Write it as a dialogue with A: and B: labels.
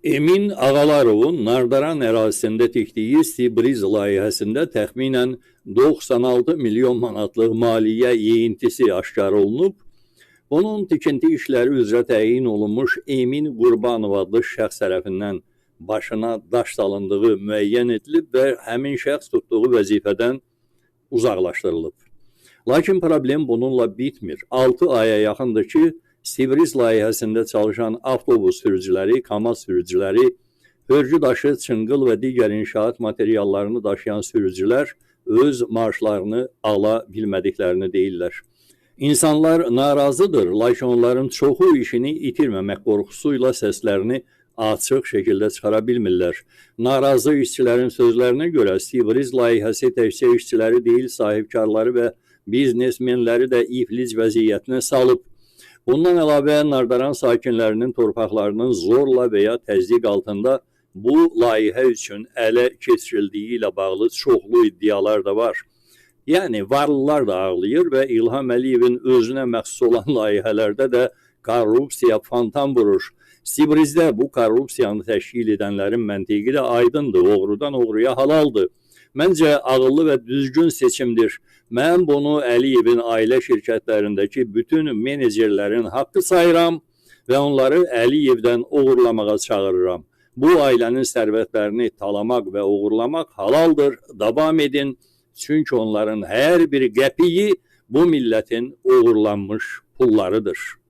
A: Emin Ağalarovun Nardaran ərazisində tikdiyi Sibriz layihəsində təxminən 96 milyon manatlıq maliyyə yeyintisi aşkar olunub. Bunun tikinti işləri üzrə təyin olunmuş Emin Qurbanov adlı şəxs tərəfindən başına daş salındığı müəyyən edilib və həmin şəxs tutduğu vəzifədən uzaqlaşdırılıb. Lakin problem bununla bitmir. 6 aya yaxındır ki, Sibriz layihəsində çalışan avtobus sürücüləri, KAMAZ sürücüləri, hörgü daşı, çınqıl və digər inşaat materiallarını daşıyan sürücülər öz maaşlarını ala bilmədiklərini deyirlər. İnsanlar narazıdır, lakin onların çoxu işini itirməmək qorxusu ilə səslərini açıq şəkildə çıxara bilmirlər. Narazı işçilərin sözlərinə görə Sibriz layihəsi təkcə işçiləri deyil, sahibkarları və biznesmenləri də iflic vəziyyətinə salıb. Bundan əlavə Nardaran sakinlərinin torpaqlarının zorla və ya təzyiq altında bu layihə üçün ələ keçirildiyi ilə bağlı çoxlu iddialar da var. Yəni varlılar da ağlayır və İlham Əliyevin özünə məxsus olan layihələrdə də korrupsiya fontan vurur. Sibrizdə bu korrupsiyanı təşkil edənlərin məntiqi də aydındır, oğrudan oğruya halaldır. Məncə ağıllı və düzgün seçimdir. Mən bunu Əliyevin ailə şirkətlərindəki bütün menecerlərin haqqı sayıram və onları Əliyevdən oğurlamağa çağırıram. Bu ailənin sərvətlərini talamaq və oğurlamaq halaldır. Davam edin. Çünki onların hər bir qəpiyi bu millətin oğurlanmış pullarıdır.